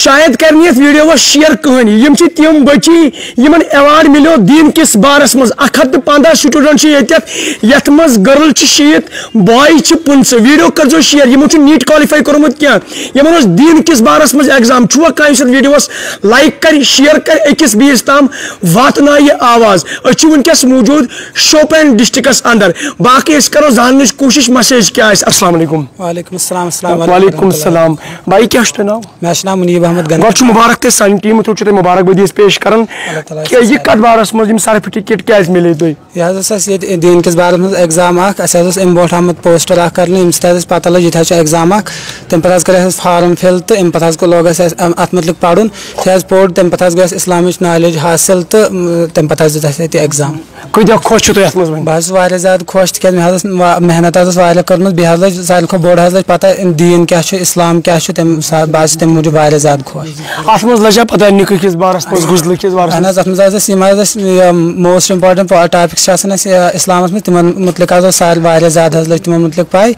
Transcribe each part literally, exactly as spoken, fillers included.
شاید کرِ نہٕ یتھ ویڈیوس شیئر کٕہٕنۍ۔ یِم چھِ تِم بچی یِمن ایوارڈ ملیو دین کِس بارس منٛز۔ اکھ ہتھ تہٕ پنٛداہ سٹوڈنٹ چھِ ییٚتٮ۪تھ، یتھ منٛز گرل چھِ شیٖتھ، بوائے چھِ پٕنٛژٕہ۔ ویڈیو کٔرزیو شیئر۔ یِمو چھُ نیٹ کوالیفائی کوٚرمُت کینٛہہ، یِمن اوس دین کِس بارس منٛز ایگزام۔ چھُوا کانٛہہ یُس یتھ ویڈیوس لائک کرِ، شیئر کرِ، أکِس بیٚیِس تام واتنایہِ آواز۔ أسۍ چھِ وٕنکیٚس موجود شوپین ڈسٹرکٹس اندر۔ باقٕے أسۍ کرو زاننٕچ کوٗشش مسیج کیٛاہ آسہِ۔ السلام علیکم۔ وعلیکم السلام، السلام علیکم وعلیکم ورحمۃ اللہ۔ السلام۔ بھائی، کیٛاہ چھُ تۄہہِ ناو؟ مےٚ حظ چھُ ناو منیب احمد گنڈ۔ گۄڈٕ چھُ مُبارک تۄہہِ سانہِ ٹیٖمہٕ تھرٛوٗ چھُ تۄہہِ مُبارک بٲدی أسۍ پیش کران۔ اللہ تعالیٰ کہِ یہِ چھُ کَتھ بارَس منٛز یِم سرٹیفکیٹ کیٛازِ مِلے تۄہہِ؟ یہِ حظ اوس اَسہِ ییٚتہِ دیٖن کِس بارَس منٛز ایگزام اَکھ، اَسہِ حظ اوس اَمہِ برونٛٹھ آمُت پوسٹر اَکھ کرنہٕ، ییٚمہِ سۭتۍ حظ اَسہِ پَتہ لٔج ییٚتہِ حظ چھُ ایگزام اَکھ۔ تَمہِ پَتہٕ حظ کٔر اَسہِ فارم فِل تہٕ اَمہِ پَتہٕ حظ گوٚو، لوگ اَسہِ اَسہِ اَتھ مُتعلِق پَرُن۔ تہِ حظ پوٚر، تَمہِ پَتہٕ حظ گٔے اَسہِ اِسلامٕچ نالیج حٲصِل تہٕ، اۭں، تَمہِ پَتہٕ حظ دیُت اَسہِ اَتہِ ایگزام۔ کۭتیٛاہ خۄش چھِو تُہۍ اَتھ منٛز وۄنۍ؟ بہٕ حظ چھُس واریاہ زیادٕ خۄش، تِکیٛازِ مےٚ حظ ٲس وا-، محنت حظ ٲس واریاہ کٔرمٕژ، بیٚیہِ حظ لٔج ساروی کھۄتہٕ بوٚڑ حظ لٔج پَتہ دیٖن کیٛاہ چھُ، اِسلام کیٛاہ چھُ، تَمہِ سا-، بہٕ حظ چھُس تَمہِ موٗجوٗب واریاہ زیادٕ خۄش۔ اَتھ منٛز لٔجا پَتہ نِکہٕ کِس بارَس منٛز، غُسلہٕ کِس بارَس اَہَن منٛز؟ حظ، اَتھ منٛز حظ ٲسۍ یِم حظ ٲسۍ یہِ موسٹ اِمپاٹَنٛٹ ٹاپِکٕس چھِ آسان اَسہِ، یہِ اِسلامَس منٛز، تِمَن مُتعلِق حظ اوس ساروی واریاہ زیادٕ حظ لٔج تِمَن مُتعلِق پَے۔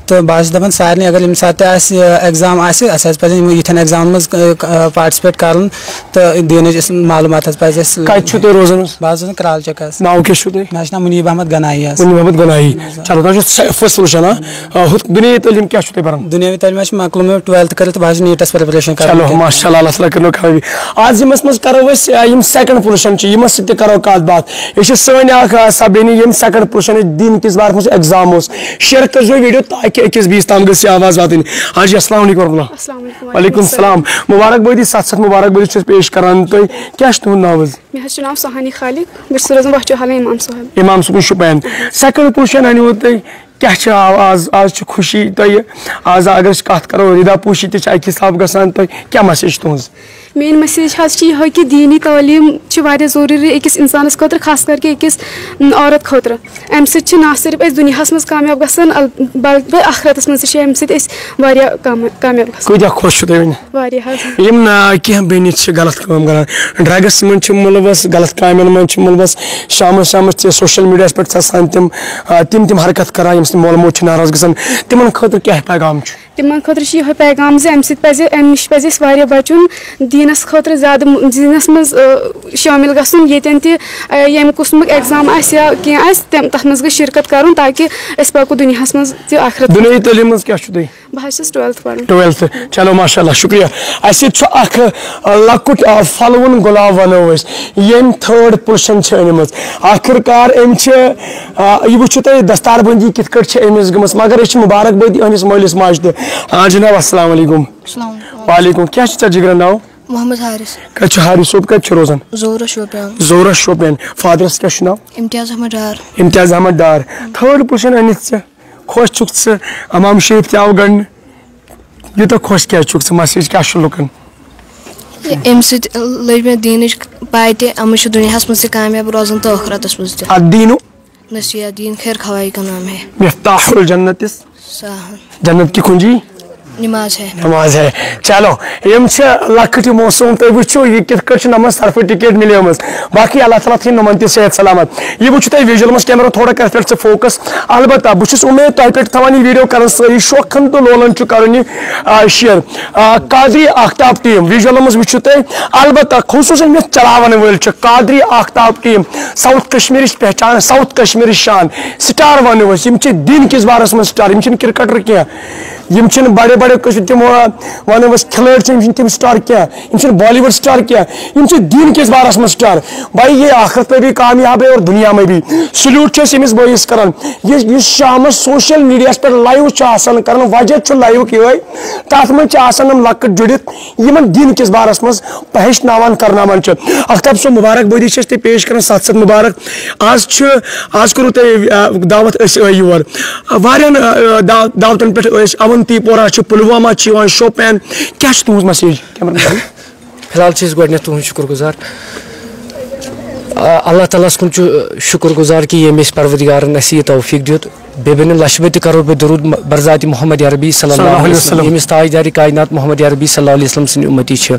تہٕ بہٕ حظ چھُس دَپان سارنٕے، اگر ییٚمہِ ساتہٕ تہِ آسہِ، یہِ، ایگزام آسہِ، اَسہِ حظ پَزِ یِمَن یِتھٮ۪ن ایگزامَن منٛز، آ، آ، پارٹِسِپیٹ کَرُن تہٕ دیٖنٕچ اَسہِ معلوٗمات حظ پَزِ اَسہِ۔ کَتہِ چھُو تُہۍ روزان حظ؟ بہٕ حظ روزان کرٛال چَک حظ۔ ناو کیٛاہ چھُو تُہۍ؟ مےٚ حظ چھُ ناو مُنیٖب احمد گنایی حظ۔ مُنیٖب احمد گنایی۔ اَہَن حظ، آ۔ چلو، تۄہہِ چھُو سَ-، فٔسٹ پوزیشن، آ؟ آ، ہُتھ دُنیاوی تعلیٖم کیٛاہ چھُو تُہۍ پَران؟ دُنیاوی تعلیٖم حظ چھِ مۄکلومُت ٹُویلتھٕ کٔرِتھ، بہٕ حظ چھُس نیٖٹَس پرٛیپریشن کَران چلو، وٕنکیٚس۔ ماشاء اللہ، اللہ تعالیٰ کٔرِنو کامیابی۔ آز یِم اَسہِ منٛز کَرو أسۍ، آ، یِم سیکنڈ پوزیشن چھِ، یِمَن سۭتۍ تہِ کَرو کَتھ باتھ۔ یہِ چھِ سٲنۍ اکھ، آ، سۄ بیٚنہِ، ییٚمۍ سیکنڈ پوزیشن دیٖن کِس بارس منٛز ایگزام اوس۔ شیئر کٔرزیو ویڈیو تاکہِ أکِس بیٚیِس تام گٔژھ یہِ آواز واتٕنۍ۔ حاجی، السلام علیکم ورحمۃ اللہ۔ السلام علیکم وعلیکم السلام۔ مبارک بٲدی، ستھ ستھ مبارک بٲدی چھِ أسۍ پیش کران تۄہہِ۔ کیٛاہ چھِ تُہُنٛد ناو حظ؟ مےٚ حظ چھُ ناو سہانی خالق، بہٕ چھَس روزان وۄچھو حالے امام صٲب۔ امام صٲبُن شُپین۔ سیکنڈ پوزیشن أنِو تُہۍ، کیٛاہ چھِ آ-، آز، آز چھِ خوشی تۄہہِ، آز اگر أسۍ کتھ کرو، رِدا پوٗشی تہِ چھِ اکہِ حساب گژھان، تۄہہِ کیٛاہ مسیج چھِ تُہٕنٛز؟ میٲنۍ مسیج حظ چھِ یِہوے کہِ دیٖنی تعلیٖم چھِ واریاہ ضروٗری أکِس اِنسانَس خٲطرٕ، خاص کر کہِ أکِس، م، عورت خٲطرٕ۔ اَمہِ سۭتۍ چھِ نہ صرف أسۍ دُنیاہَس منٛز کامیاب گژھان، ال-، بلکہِ آخرتَس منٛز تہِ چھِ اَمہِ سۭتۍ أسۍ واریاہ کام-، کامیاب گژھان۔ کۭتیٛاہ خۄش چھِو تُہۍ وۄنۍ؟ واریاہ حظ۔ یِم، آ، کینٛہہ بیٚنہِ چھِ غلط کٲم کران، ڈرگس منٛز چھِ مُلوث، غلط کامٮ۪ن منٛز چھِ مُلوث، شامَس شامَس چھِ سوشل میڈیاہَس پٮ۪ٹھ چھِ آسان تِم، آ، تِم تِم حرکت کران، ییٚمہِ سۭتۍ مول موج چھِ ناراض گژھان، تِمن خٲطرٕ کیٛاہ پیغام چھُ؟ تِمن خٲطرٕ چھُ یِہوے پیغام زِ اَمہِ سۭتۍ پَزِ، اَمہِ نِش پَزِ اَسہِ واریاہ بَچُن، دیٖنَس خٲطرٕ زیادٕ م-، دیٖنَس منٛز، آ، شٲمِل گژھُن، ییٚتٮ۪ن تہِ، آ، ییٚمہِ قٕسمُک ایگزام آسہِ یا کینٛہہ آسہِ، تَمہِ، تَتھ منٛز گژھِ شرکت کَرُن، تاکہِ أسۍ پَکو دُنیاہَس منٛز تہِ ٲخرت۔ دُنیاہی تعلیٖم منٛز کیٛاہ چھُو تُہۍ؟ بہٕ حظ چھَس ٹُویلتھٕ پَران۔ ٹُویلتھٕ۔ چلو، ماشاء اللہ، شُکریہ۔ اَسہِ ییٚتہِ چھُ اَکھ، آ، لۄکُٹ، آ، پھۄلوُن گۄلاب وَنو أسۍ، ییٚمۍ تھٲرڈ پوزیشن چھِ أنمٕژ۔ آخر کار أمۍ چھِ، آ، یہِ وٕچھِو تُہۍ دستار بندی کِتھ کٲٹھۍ چھِ أمِس گٔمٕژ، مگر أسۍ چھِ مُبارک بٲدی أہٕنٛدِس مٲلِس ماجہِ تہِ۔ آ، جناب، السلام علیکم۔ السلام علیکم۔ وعلیکم۔ کیٛاہ چھُ ژےٚ جِگرَن ناو؟ محمد حارث۔ کَتہِ چھُ حارث صٲب، کَتہِ چھُ روزان؟ زورہ شوپیان۔ زورہ شوپیان۔ فادرَس کیٛاہ چھُ ناو؟ امتیاز احمد ڈار۔ امتیاز احمد ڈار۔ تھٲرڈ پوزیشن أنِتھ ژےٚ، خۄش چھُکھ ژٕ؟ امام شریف تہِ آو گنٛڈنہٕ۔ یوٗتاہ خۄش کیٛازِ چھُکھ ژٕ؟ مسیج کیٛاہ چھُ لُکن؟ امہِ سۭتۍ لٔج مےٚ دیٖنٕچ پاے تہِ، امہِ چھُ دُنیاہس منٛز تہِ کامیاب روزان تہٕ ٲخرتس منٛز تہِ۔ الدیٖنُ نصیحت، دین خیر خواہی کا نام ہے۔ مفتاح الجنت۔ صح۔ جنت کی کنجی نماز ہے۔ نماز ہے۔ چلو، یِم چھِ لۄکٕٹۍ معصوم، تُہۍ وٕچھِو یہِ کِتھ کٲٹھۍ چھِ نمن سرفٹیکیٹ مِلیمٕژ۔ باقٕے اللہ تعالیٰ تھٲیِن یِمن تہِ صحت سلامت۔ یہِ وٕچھِو تُہۍ ویجوَل منٛز، کیمرہ تھوڑا کر پٮ۪ٹھ ژٕ فوکس۔ البتہ بہٕ چھُس اُمید تۄہہِ پٮ۪ٹھ تھاوان یہِ ویڈیو کران سٲری شوقن تہٕ لولن چھُ کرُن یہِ، آ، شیئر۔ آ، قادری آختاب ٹیم ویجوَلن منٛز وٕچھِو تُہۍ، البتہ خصوٗصاً یُس چلاون وٲلۍ چھِ قادری آختاب ٹیم ساؤتھ کشمیرٕچ پہچان، ساؤتھ کشمیرٕچ شان، سٹار ونو أسۍ، یِم چھِ دین کِس بارس منٛز سٹار، یِم چھِنہٕ کرکٹر کینٛہہ۔ یِم چھِنہٕ بڑے بڑے قٕسم تِم، آ، ونو أسۍ کھلٲڑۍ چھِ، یِم چھِنہٕ تِم سٹار کینٛہہ، یِم چھِنہٕ بالی وُڈ سٹار کینٛہہ، یِم چھِ دین کِس بارس منٛز سٹار۔ بھائی، یہ آخرت میں بھی کامیاب ہے اور دنیا میں بھی۔ سلیوٹ چھِ أسۍ أمِس بٲیِس کران۔ یہِ، یُس شامس سوشل میڈیاہس پٮ۪ٹھ لایو چھُ آسان کران، وجہ چھُ لایوُک یِہوٚے، تتھ منٛز چھِ آسان یِم لۄکٕٹۍ جُڑِتھ، یِمن دین کِس بارس منٛز ہیٚچھناوان کرناوان چھِ۔ اختاب صٲب، مبارک بٲدی چھِ أسۍ تۄہہِ پیش کران، ستھ ستھ مبارک۔ آز چھُ، آز کوٚروٕ تۄہہِ، آ، دعوت أسۍ، آ، یور۔ آ، واریاہن، آ، آ، دعو-، دعوتن پٮ۪ٹھ أسۍ، اونتی پورہ چھُ، پلوامہ چھُ یِوان، شوپین۔ کیٛاہ چھِ تُہنٛز مسیج؟ Camera main. فی الحال چھِ أسۍ گۄڈٕنٮ۪تھ تُہُنٛد شُکُر گُزار۔ آ، اللہ تعالیٰ ہَس کُن چھُ شُکُر گُزار کہِ ییٚمۍ أسۍ پروردگارن اَسہِ یہِ توفیٖق دیُت۔ بیٚیہِ بَنہِ لَچھِ بٔدۍ تہِ کَرو بہٕ درود بر ذاتِ محمد عربی صلی اللہ علیہ وسلم، ییٚمِس تاجدارِ کائنات محمد عربی صلی اللہ علیہ وسلم سٕنٛدۍ اُمتی چھِ۔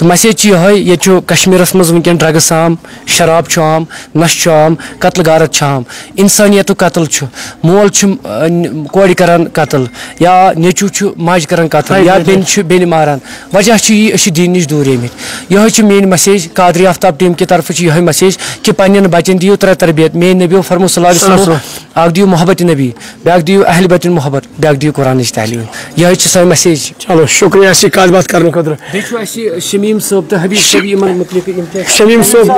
مسیج چھِ یِہوٚے، ییٚتہِ چھُ کشمیٖرَس منٛز وٕنکٮ۪ن ڈرٛگٕس عام، شراب چھُ عام، نشہٕ چھُ عام، قتل غارت چھِ عام، انسانیتُک قتل چھُ، مول چھُ، آ، ن-، کورِ کران قتل، یا نیٚچوٗ چھُ ماجہِ کران قتل، یا بیٚنہِ چھُ بیٚنہِ ماران۔ وجہ چھُ یی، أسۍ چھِ دیٖن نِش دوٗر آمٕتۍ۔ یِہوٚے چھِ میٛٲنۍ مسیج، قادری آفتاب ٹیٖم کہِ طرفہٕ چھِ یِہوٚے مسیج کہِ پننٮ۪ن بچن دِیِو ترٛےٚ تربیت۔ میٛٲنۍ نبی فرمو صلی اللہ علیہ وسلم، اکھ دِیِو محبت نبی، بیٛاکھ دِیِو اہل بیتٕنۍ محبت، بیٛاکھ دِیِو قرآنٕچ تعلیٖم۔ یِہوٚے چھِ سٲنۍ مسیج۔ چلو، شُکریہ اَسہِ سۭتۍ کَتھ باتھ کَرنہٕ خٲطرٕ۔ بیٚیہِ چھُ اَسہِ شمیٖم صٲب تہٕ حبیٖب صٲب یِمَن مُتعلِق یِم تہِ۔ شمیٖم صٲب،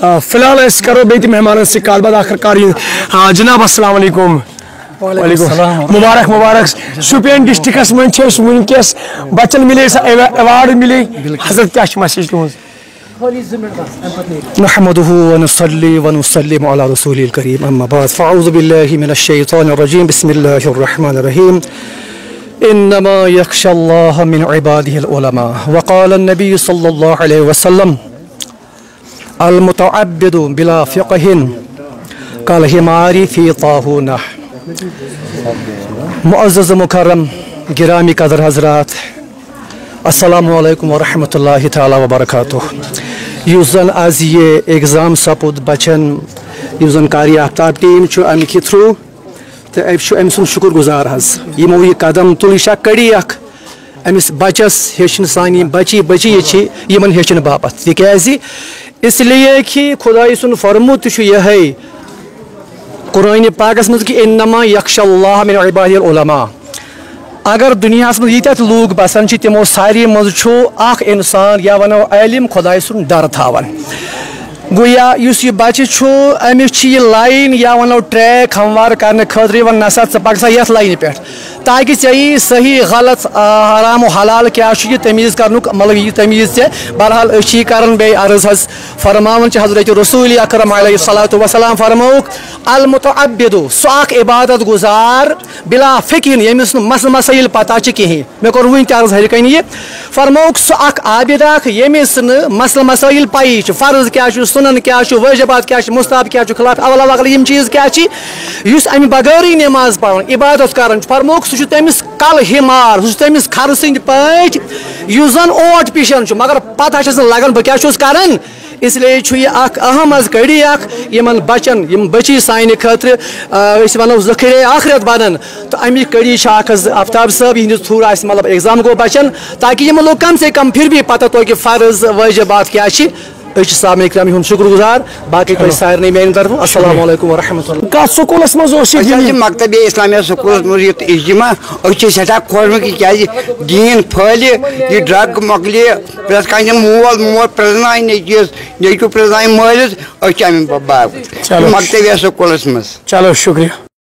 آ، فی الحال أسۍ کَرو بیٚیہِ تہِ مہمانَن سۭتۍ کَتھ باتھ، آخر کار یہِ، آ، جِناب، السلام علیکُم۔ وعلیکُم السلام۔ مُبارک، مُبارک۔ شُپین ڈسٹرکٹس منٛز چھِ أسۍ وٕنکیٚس بَچَن مِلے سۄ ایوا-، ایوارڈ مِلے۔ حضرت، کیٛاہ چھِ مسیج تُہٕنٛز؟ نحمده ونصلي ونسلم على رسوله الكريم، أما بعد، فأعوذ بالله من الشيطان الرجيم، بسم الله الرحمن الرحيم. إنما يخشى الله من عباده العلماء. وقال النبي صلى الله عليه وسلم: المتعبد بلا فقه كالحمار في طاحونة. معزز مکرم، گرامی قدر حضرات، السلام علیکم ورحمۃ اللہ تعالیٰ وبرکاتہ۔ یُس زن از یہِ ایگزام سپُد بچن، یُس زن قاری آفتاب ٹیم چھُ، امہِ کہِ تھرو، تہٕ أسۍ چھِ أمۍ سُنٛد شُکُر گُزار حظ۔ یِمو یہِ قدم تُل، یہِ چھا کڑی اکھ أمِس بچس ہیٚچھنہٕ، سانہِ یِم بچی بچی یہِ چھِ یِمن ہیٚچھنہٕ باپتھ، تِکیازِ اس لیے کہِ خداے سُنٛد فرموٗد تہِ چھُ یِہے قرآنِ پاکس منٛز کہِ انما یخشى الله من عباده العلماء۔ اگر دُنیاہَس منٛز ییٖتیٛاہ تہِ لوٗکھ بسان چھِ، تِمو ساروی منٛز چھُ اکھ انسان یا ونو عٲلِم خۄداے سُنٛد ڈر تھاوان۔ گویا یُس یہِ بچہِ چھُ، أمِس چھِ یہِ line یا ونو track ہموار کرنہٕ خٲطرٕ یِوان، نسا ژٕ پکھ سا یتھ line پٮ۪ٹھ، تاکہِ ژےٚ یی صحیح غلط، آ، حرام و حلال کیٛاہ چھُ یہِ تمیٖز کرنُک، مطلب یہِ تمیٖز ژےٚ۔ بہرحال أسۍ چھِ یہِ کران بیٚیہِ عرض حظ، فرماوان چھِ حضرت رسول اکرم علیہ الصلوۃ والسلام فرمووُکھ، المتعبد، سُہ اکھ عبادت گزار، بلا فقہ، ییٚمِس نہٕ مسلہٕ مسٲیِل پتہ چھِ کِہیٖنۍ۔ مےٚ کوٚر وٕنۍ تہِ عرض ہیٚرِ کَنہِ یہِ۔ فرمووُکھ سُہ اکھ عابد اکھ، ییٚمِس نہٕ مسلہٕ مسٲیِل پَیی چھِ، فرض کیٛاہ چھُ، سُنن کیٛاہ چھُ، وٲجِبات کیٛاہ چھِ، مُستحب کیٛاہ چھُ، خلاف اولہ وغیرہ یِم چیٖز کیٛاہ چھِ، یُس اَمہِ بغٲرٕے نٮ۪ماز پَران، عبادت کَران چھُ۔ فرمووُکھ سُہ چھُ تٔمِس کل حمار، سُہ چھُ تٔمِس کھرٕ سٕنٛدۍ پٲٹھۍ، یُس زَن اوٹ پِشان چھُ، مگر پَتہ چھَس نہٕ لَگان بہٕ کیٛاہ چھُس کَران۔ اس لیے چھُ یہِ اکھ اہم از کڑی اکھ یِمن بچن، یِم بچی سانہِ خٲطرٕ، آ، أسۍ ونو ذخیرے آخرت بنن، تہٕ امی کڑی چھِ اکھ از آفتاب صٲب یِہنٛدِ تھرو آسہِ مطلب ایگزام گوٚو بچن، تاکہِ یِمن لوگ کم سے کم پھر بھی پتہ توکہِ فرض وٲجبات کیٛاہ چھِ۔ أسۍ چھِ صحابہ کرام ہُنٛد شُکر گُزار، باقٕے تۄہہِ سارنٕے میانہِ طرفہٕ السلام علیکم ورحمۃ اللہ۔ کتھ سکوٗلس منٛز اوس یہِ أسۍ حظ چھِ دِنہِ؟ مکتبِ اسلامیہ سکوٗلس منٛز یُتھ اجتماع، أسۍ چھِ سٮ۪ٹھاہ خۄش مطلب کہِ کیٛازِ دیٖن پھٲلہِ، یہِ ڈرگ مۄکلہِ، پرٛٮ۪تھ کانٛہہ دِن مول، مول پرٛزناوِ نیٚچوِس، نیٚچوٗ پرٛزناوِ مٲلِس، أسۍ چھِ اَمہِ باپتھ چلو۔ مکتبیہ سکوٗلَس منٛز۔ چلو، شُکریہ۔